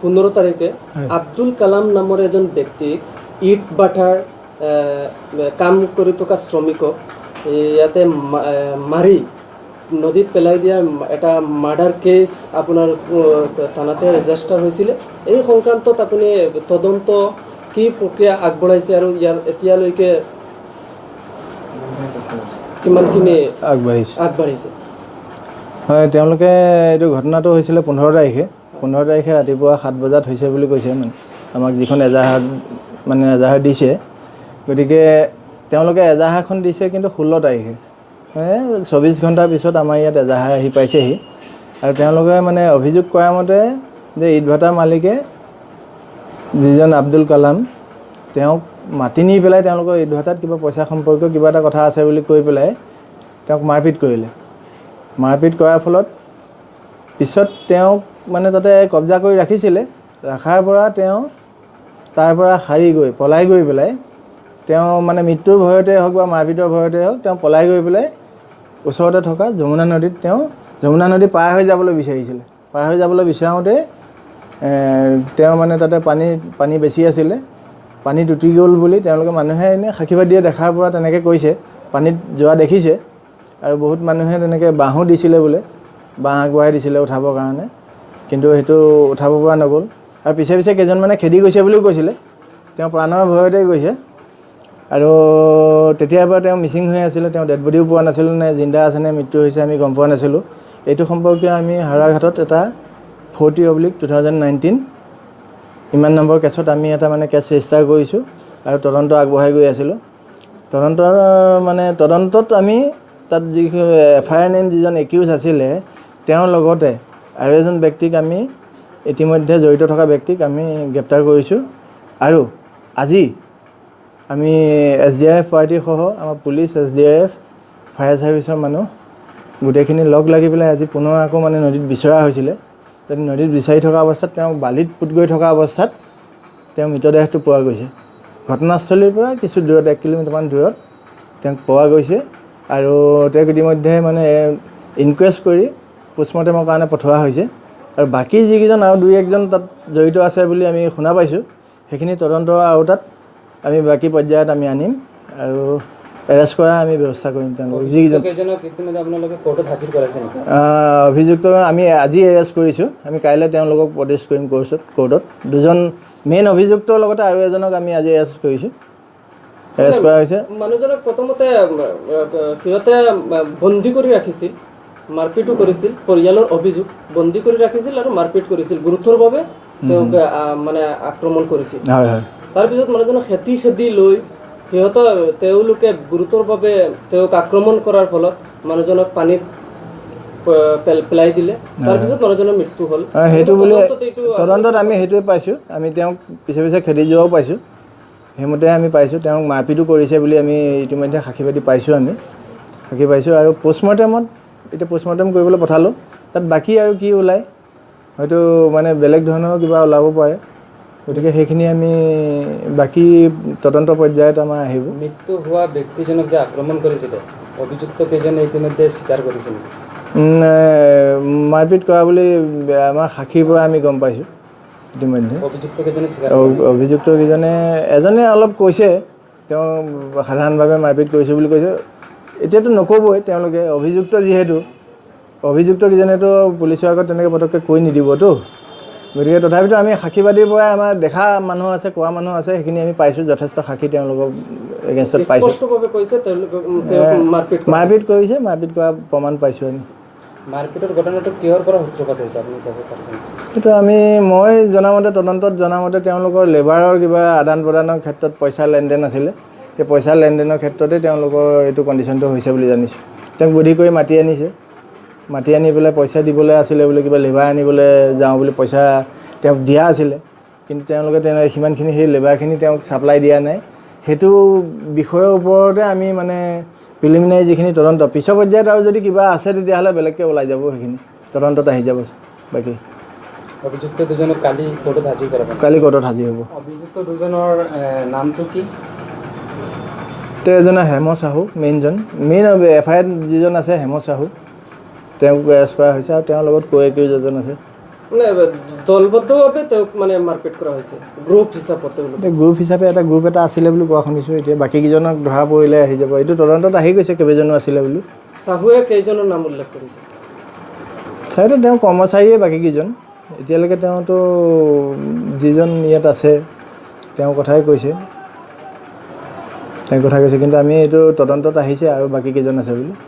15 তাৰিখে আব্দুল কালাম নামৰ এজন ব্যক্তিক ইট ভাটাৰ কাম কৰি থকা শ্ৰমিকক ইয়াতে মাৰি নদীত পেলাই দিয়া এটা মাৰ্ডাৰ কেছ আপোনাৰ থানাতে ৰেজিষ্টাৰ হৈছিলে। এই সংক্ৰান্তত আপুনি তদন্ত কি প্ৰক্ৰিয়া আগবঢ়াইছে আৰু ইয়াৰ এতিয়ালৈকে কিমানখিনি আগবাঢ়িছে? আগবাঢ়িছে? হয়, তেওঁলোকে এইটো ঘটনাটো হৈছিলে 15 তাৰিখে। 15 তাৰিখে ৰাতিপুৱা 7 বজাত হৈছে বুলি কৈছে, মানে আমাক যিখন এজাহাৰ, মানে এজাহাৰ দিছে। গতিকে তেওঁলোকে এজাহাৰখন দিছে কিন্তু 16 তাৰিখে, মানে 24 ঘণ্টাৰ পিছত আমাৰ ইয়াত এজাহাৰ আহি পাইছেহি। আৰু তেওঁলোকে মানে অভিযোগ কৰা মতে যে ইট ভাটাৰ মালিকে যিজন আব্দুল কালাম, তেওঁক মাতি নি পেলাই তেওঁলোকৰ ইট ভাটাত কিবা পইচা সম্পৰ্কীয় কিবা এটা কথা আছে বুলি কৈ পেলাই তেওঁক মাৰপিট কৰিলে। মাৰপিট কৰাৰ ফলত পিছত তেওঁক মানে তাতে কব্জা কৰি ৰাখিছিলে। ৰখাৰ পৰা তেওঁ তাৰ পৰা সাৰি গৈ পলাই গৈ পেলাই, তেওঁ মানে মৃত্যুৰ ভয়তে হওক বা মাৰপিটৰ ভয়তে হওক, তেওঁ পলাই গৈ পেলাই ওচৰতে থকা যমুনা নদীত, তেওঁ যমুনা নদী পাৰ হৈ যাবলৈ বিচাৰিছিলে। পাৰ হৈ যাবলৈ বিচাৰোঁতে তেওঁ মানে তাতে পানী বেছি আছিলে, পানীত উটি গ'ল বুলি তেওঁলোকে মানুহে এনেই সাক্ষীবাদীয়ে দেখাৰ পৰা তেনেকৈ কৈছে, পানীত যোৱা দেখিছে। আৰু বহুত মানুহে তেনেকৈ বাঁহো দিছিলে বোলে, বাঁহ আগবঢ়াই দিছিলে উঠাবৰ কাৰণে, কিন্তু সেইটো উঠাব পৰা নগ'ল। আৰু পিছে পিছে কেইজনমানে খেদি গৈছে বুলিও কৈছিলে। তেওঁ প্ৰাণৰ ভয়তে গৈছে। আৰু তেতিয়াৰ পৰা তেওঁ মিচিং হৈ আছিলে, তেওঁ ডেড বডিও পোৱা নাছিলোঁ, নে জিন্দা আছে নে মৃত্যু হৈছে আমি গম পোৱা নাছিলোঁ। এইটো সম্পৰ্কীয় আমি হাওৰাঘাটত এটা 40/2019 ইমান নম্বৰ কেছত আমি এটা মানে কেছ ৰেজিষ্টাৰ কৰিছোঁ আৰু তদন্ত আগবঢ়াই গৈ আছিলোঁ। তদন্তৰ মানে তদন্তত আমি তাত যি এফ I R name যিজন একিউজ আছিলে, তেওঁৰ লগতে আৰু এজন ব্যক্তিক আমি ইতিমধ্যে জড়িত থকা ব্যক্তিক আমি গ্ৰেপ্তাৰ কৰিছোঁ। আৰু আজি আমি এছডিআৰএফ পাৰ্টীসহ আমাৰ পুলিচ, এছডিআৰএফ, ফায়াৰ ছাৰ্ভিচৰ মানুহ গোটেইখিনি লগ লাগি পেলাই আজি পুনৰ আকৌ মানে নদীত বিচৰা হৈছিলে। তাত নদীত বিচাৰি থকা অৱস্থাত তেওঁক বালিত পোত গৈ থকা অৱস্থাত তেওঁৰ মৃতদেহটো পোৱা গৈছে। ঘটনাস্থলীৰ পৰা কিছু দূৰত, 1 কিলোমিটাৰমান দূৰত তেওঁক পোৱা গৈছে। আৰু তেওঁক ইতিমধ্যে মানে ইনকুৱেষ্ট কৰি পষ্টমৰ্টেমৰ কাৰণে পঠোৱা হৈছে। আৰু বাকী যিকেইজন আৰু দুই একজন তাত জড়িত আছে বুলি আমি শুনা পাইছোঁ, সেইখিনি তদন্তৰ আওতাত আমি বাকী পৰ্যায়ত আমি আনিম আৰু এৰেষ্ট কৰাৰ আমি ব্যৱস্থা কৰিম তেওঁলোকক যিকেইজন। কেইজনক ইতিমধ্যে আপোনালোকে কোৰ্টত হাজিৰ কৰাইছে নেকি? অভিযুক্ত আমি আজি এৰেষ্ট কৰিছোঁ। আমি কাইলৈ তেওঁলোকক প্ৰডিউচ কৰিম কোৰ্টত। দুজন মেইন অভিযুক্তৰ লগতে আৰু এজনক আমি আজি এৰেষ্ট কৰিছোঁ, এৰেষ্ট কৰা হৈছে। মানুহজনক প্ৰথমতে সিহঁতে বন্দী কৰি ৰাখিছিল, মাৰপিটো কৰিছিল। পৰিয়ালৰ অভিযোগ, বন্দী কৰি ৰাখিছিল আৰু মাৰপিট কৰিছিল, গুৰুতৰভাৱে তেওঁক মানে আক্ৰমণ কৰিছিল। হয় হয় তাৰপিছত মানুহজনক খেদি খেদি লৈ সিহঁতৰ তেওঁলোকে গুৰুতৰভাৱে তেওঁক আক্ৰমণ কৰাৰ ফলত মানুহজনক পানীত পেলাই দিলে। তাৰপিছত মানুহজনৰ মৃত্যু হ'ল। সেইটো বুলি তদন্তত এইটো তদন্তত আমি সেইটোৱে পাইছোঁ। আমি তেওঁক পিছে পিছে খেদি যোৱাও পাইছোঁ, সেইমতে আমি পাইছোঁ। তেওঁক মাৰপিটো কৰিছে বুলি আমি ইতিমধ্যে সাক্ষীবাদী পাইছোঁ, আমি সাক্ষী পাইছোঁ। আৰু পষ্টমৰ্টেমত এতিয়া পষ্টমৰ্টেম কৰিবলৈ পঠালোঁ, তাত বাকী আৰু কি ওলায়, হয়তো মানে বেলেগ ধৰণৰ কিবা ওলাব পাৰে। গতিকে সেইখিনি আমি বাকী তদন্ত পৰ্যায়ত আমাৰ আহিব। মৃত্যু হোৱা ব্যক্তিজনক যে আক্ৰমণ কৰিছিলে, অভিযুক্ত কেইজনে ইতিমধ্যে স্বীকাৰ কৰিছে নেকি? মাৰপিট কৰা বুলি আমাৰ সাক্ষীৰ পৰা আমি গম পাইছোঁ ইতিমধ্যে। অভিযুক্ত কেইজনে স্বীকাৰ অভিযুক্ত কেইজনে, এজনে অলপ কৈছে, তেওঁ সাধাৰণভাৱে মাৰপিট কৰিছে বুলি কৈছে। এতিয়াতো নক'বই তেওঁলোকে, অভিযুক্ত যিহেতু, অভিযুক্ত কেইজনেতো পুলিচৰ আগত তেনেকৈ পটককৈ কৈ নিদিবতো। গতিকে তথাপিতো আমি সাক্ষীবাদীৰ পৰাই, আমাৰ দেখা মানুহ আছে, কোৱা মানুহ আছে, সেইখিনি আমি পাইছোঁ। যথেষ্ট সাক্ষী তেওঁলোকৰ এগেইনষ্টত পাইছোঁ। স্পষ্টভাৱে কৈছে তেওঁলোকে তেওঁক মাৰপিট কৰা। মাৰপিট কৰিছে, মাৰপিট কৰা প্ৰমাণ পাইছোঁ আমি। মাৰপিটৰ ঘটনাটো কিহৰ পৰা সূত্ৰপাত হৈছে, আপুনি ক'ব পাৰিব নেকি? সেইটো আমি মই জনামতে, তদন্তত জনামতে তেওঁলোকৰ লেবাৰৰ কিবা আদান প্ৰদানৰ ক্ষেত্ৰত পইচাৰ লেনদেন আছিলে। সেই পইচাৰ লেনদেনৰ ক্ষেত্ৰতে তেওঁলোকৰ এইটো কণ্ডিশ্যনটো হৈছে বুলি জানিছোঁ। তেওঁক বুদ্ধি কৰি মাতি আনিছে, মাতি আনি পেলাই পইচা দিবলৈ আছিলে বোলে, কিবা লেবাৰ আনিবলৈ যাওঁ বুলি পইচা তেওঁক দিয়া আছিলে। কিন্তু তেওঁলোকে তেনে সিমানখিনি সেই লেবাৰখিনি তেওঁক ছাপ্লাই দিয়া নাই। সেইটো বিষয়ৰ ওপৰতে আমি মানে প্ৰিলিমিনাৰী যিখিনি তদন্ত, পিছৰ পৰ্যায়ত আৰু যদি কিবা আছে তেতিয়াহ'লে বেলেগকৈ ওলাই যাব, সেইখিনি তদন্তত আহি যাব বাকী। অভিযুক্ত দুজনক কালি কোৰ্টত হাজিৰ কৰাব? কালি কোৰ্টত হাজিৰ হ'ব। অভিযুক্ত দুজনৰ নামটো কি? তেওঁ এজন হেম চাহু, মেইনজন, মেইন এফ আই আৰত যিজন আছে হেম চাহু, তেওঁক এৰেষ্ট কৰা হৈছে। আৰু তেওঁৰ লগত কো একিউজ এজন আছে। মানে দলবদ্ধভাৱে তেওঁক মানে মাৰপিট কৰা হৈছে, গ্ৰুপ হিচাপত তেওঁলোক? এতিয়া গ্ৰুপ হিচাপে এটা গ্ৰুপ এটা আছিলে বুলি কোৱা শুনিছোঁ। এতিয়া বাকীকেইজনক ধৰা পৰিলে আহি যাব। এইটো তদন্তত আহি গৈছে কেইবাজনো আছিলে বুলি। চাহুৱে কেইজনৰ নাম উল্লেখ কৰিছে? চাইডত তেওঁ কৰ্মচাৰীয়ে বাকীকেইজন। এতিয়ালৈকে তেওঁতো যিজন ইয়াত আছে তেওঁৰ কথাই কৈছে, তেওঁৰ কথা কৈছে। কিন্তু আমি এইটো তদন্তত আহিছে আৰু বাকী কেইজন আছে বুলি।